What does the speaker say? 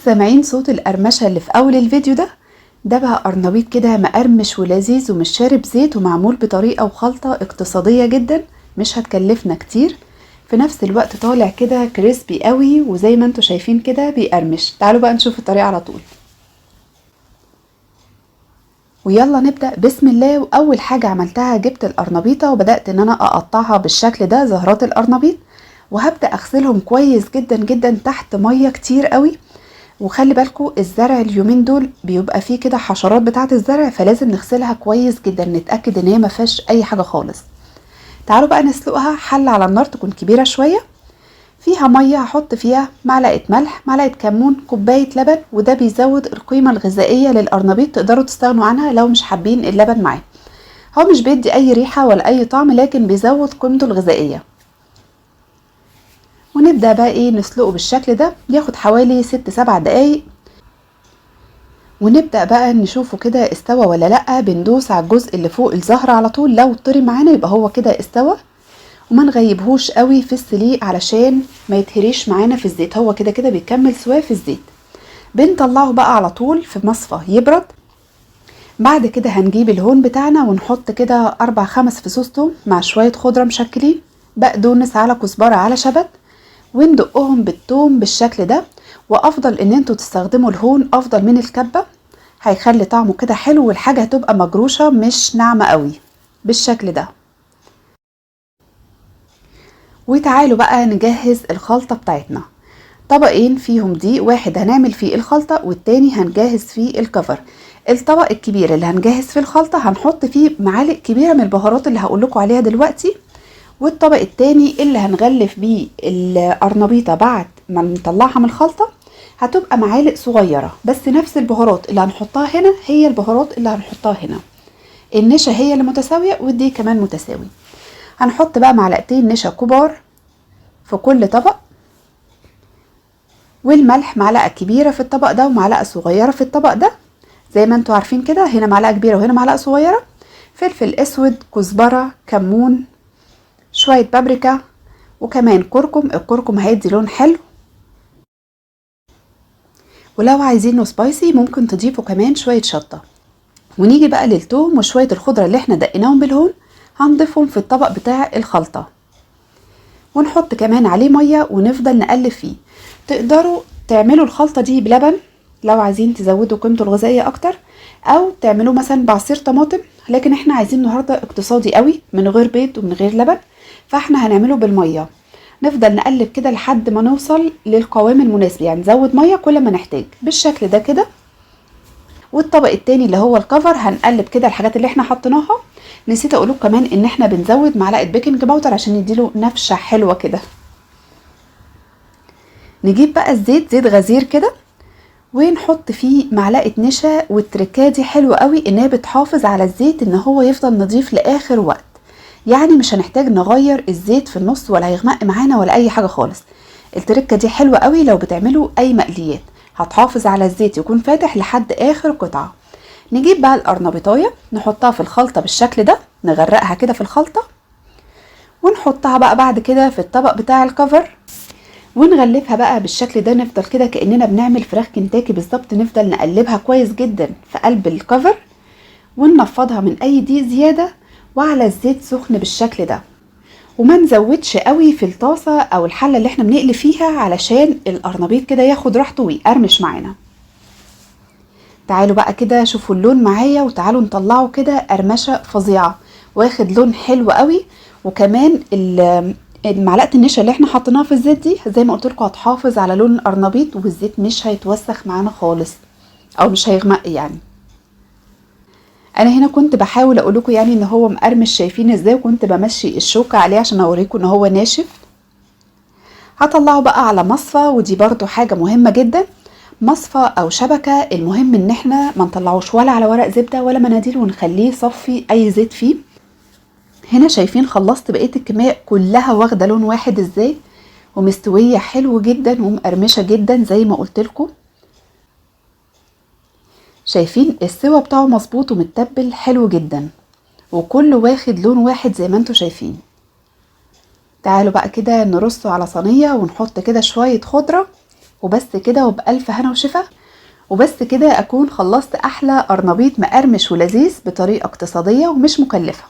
سامعين صوت القرمشه اللي في اول الفيديو ده؟ ده بقى قرنبيط كده مقرمش ولذيذ ومش شارب زيت، ومعمول بطريقة وخلطه اقتصادية جدا، مش هتكلفنا كتير، في نفس الوقت طالع كده crispy قوي، وزي ما انتم شايفين كده بيقرمش. تعالوا بقى نشوف الطريقة على طول، ويلا نبدأ بسم الله. واول حاجة عملتها جبت القرنبيطه وبدأت ان انا اقطعها بالشكل ده، زهرات القرنبيط، وهبدأ اغسلهم كويس جدا جدا تحت مية كتير قوي. وخلي بالكم الزرع اليومين دول بيبقى فيه كده حشرات بتاعه الزرع، فلازم نغسلها كويس جدا، نتأكد ان هي ما فيهاش اي حاجة خالص. تعالوا بقى نسلقها. حله على النار تكون كبيرة شوية، فيها مية، هحط فيها معلقه ملح، معلقه كمون، كوباية لبن، وده بيزود القيمة الغذائية للقرنبيط، تقدروا تستغنوا عنها لو مش حابين اللبن معاه. هو مش بيدي اي ريحه ولا اي طعم، لكن بيزود قيمته الغذائية. ونبدا بقى نسلقه بالشكل ده، ياخد حوالي 6-7 دقايق. ونبدا بقى نشوفه كده استوى ولا لا. بندوس على الجزء اللي فوق الزهرة على طول، لو طري معانا يبقى هو كده استوى، وما نغيبهوش قوي في السليق علشان ما يتهريش معانا في الزيت، هو كده كده بيكمل سواه في الزيت. بنطلعه بقى على طول في مصفى يبرد. بعد كده هنجيب الهون بتاعنا ونحط كده 4-5 فصوص توم مع شوية خضرة مشكلين، بقدونس على كزبره على شبت، وندقهم بالثوم بالشكل ده. وافضل ان انتوا تستخدموا الهون افضل من الكبه، هيخلي طعمه كده حلو، والحاجة هتبقى مجروشه مش ناعمة قوي بالشكل ده. وتعالوا بقى نجهز الخلطة بتاعتنا. طبقين فيهم دقيق، واحد هنعمل فيه الخلطة والتاني هنجهز فيه الكفر. الطبق الكبير اللي هنجهز فيه الخلطة هنحط فيه معالق كبيرة من البهارات اللي هقول لكم عليها دلوقتي، والطبق التاني اللي هنغلف بيه القرنبيطه بعد ما نطلعها من الخلطة هتبقى معالق صغيرة، بس نفس البهارات اللي هنحطها هنا هي البهارات اللي هنحطها هنا. النشا هي اللي متساوية والدقيق كمان متساوي. هنحط بقى معلقتين نشا كبار في كل طبق، والملح معلقه كبيرة في الطبق ده ومعلقة صغيرة في الطبق ده، زي ما انتوا عارفين كده، هنا معلقه كبيرة وهنا معلقه صغيرة. فلفل اسود، كزبره، كمون، شوية بابريكا، وكمان كركم. الكركم هيدي لون حلو، ولو عايزينه سبايسي ممكن تضيفوا كمان شوية شطه. ونيجي بقى للثوم وشوية الخضرة اللي احنا دقيناهم بالهون، هنضيفهم في الطبق بتاع الخلطة، ونحط كمان عليه مية ونفضل نقلب فيه. تقدروا تعملوا الخلطة دي بلبن لو عايزين تزودوا قيمته الغذائية اكتر، او تعملوه مثلا بعصير طماطم، لكن احنا عايزين النهارده اقتصادي قوي من غير بيض ومن غير لبن، فاحنا هنعمله بالمية. نفضل نقلب كده لحد ما نوصل للقوام المناسب، يعني نزود مية كل ما نحتاج بالشكل ده كده. والطبق التاني اللي هو الكفر هنقلب كده الحاجات اللي احنا حطيناها. نسيت اقولك كمان ان احنا بنزود معلقه baking powder عشان يديله نفشه حلوة كده. نجيب بقى الزيت، زيت غزير كده، ونحط فيه معلقه نشا. والتركه دي حلوة قوي انها بتحافظ على الزيت ان هو يفضل نظيف لاخر وقت، يعني مش هنحتاج نغير الزيت في النص ولا هيغمق معانا ولا اي حاجة خالص. التركة دي حلوة قوي لو بتعملوا اي مقليات، هتحافظ على الزيت يكون فاتح لحد اخر قطعه. نجيب بقى القرنبيطايه نحطها في الخلطة بالشكل ده، نغرقها كده في الخلطة، ونحطها بقى بعد كده في الطبق بتاع الكفر، ونغلفها بقى بالشكل ده. نفضل كده كاننا بنعمل فراخ كنتاكي بالظبط، نفضل نقلبها كويس جدا في قلب الكفر، وننفضها من اي دقيق زيادة، وعلى الزيت سخن بالشكل ده. وما نزودش قوي في الطاسه او الحلة اللي احنا بنقلي فيها علشان القرنبيط كده ياخد راحته ويقرمش معانا. تعالوا بقى كده شوفوا اللون معايا، وتعالوا نطلعه كده قرمشه فظيعة، واخد لون حلو قوي. وكمان معلقه النشا اللي احنا حطيناها في الزيت دي زي ما قلت لكم هتحافظ على لون القرنبيط، والزيت مش هيتوسخ معانا خالص او مش هيغمق. يعني انا هنا كنت بحاول اقول لكم يعني ان هو مقرمش، شايفين ازاي، وكنت بمشي الشوكة عليه عشان اوريكم ان هو ناشف. هطلعه بقى على مصفى، ودي برضو حاجة مهمة جدا، مصفى او شبكة. المهم ان احنا ما نطلعوش ولا على ورق زبدة ولا مناديل، ونخليه صفي اي زيت فيه. هنا شايفين خلصت بقية الكمية كلها واخده لون واحد ازاي، ومستويه حلو جدا ومقرمشه جدا زي ما قلت لكم. شايفين السوا بتاعه مظبوط ومتبل حلو جدا، وكله واخد لون واحد زي ما انتم شايفين. تعالوا بقى كده نرصه على صينية ونحط كده شوية خضرة وبس كده، وبألف هنا وشفا. وبس كده أكون خلصت أحلى قرنبيط مقرمش ولذيذ بطريقة اقتصادية ومش مكلفة.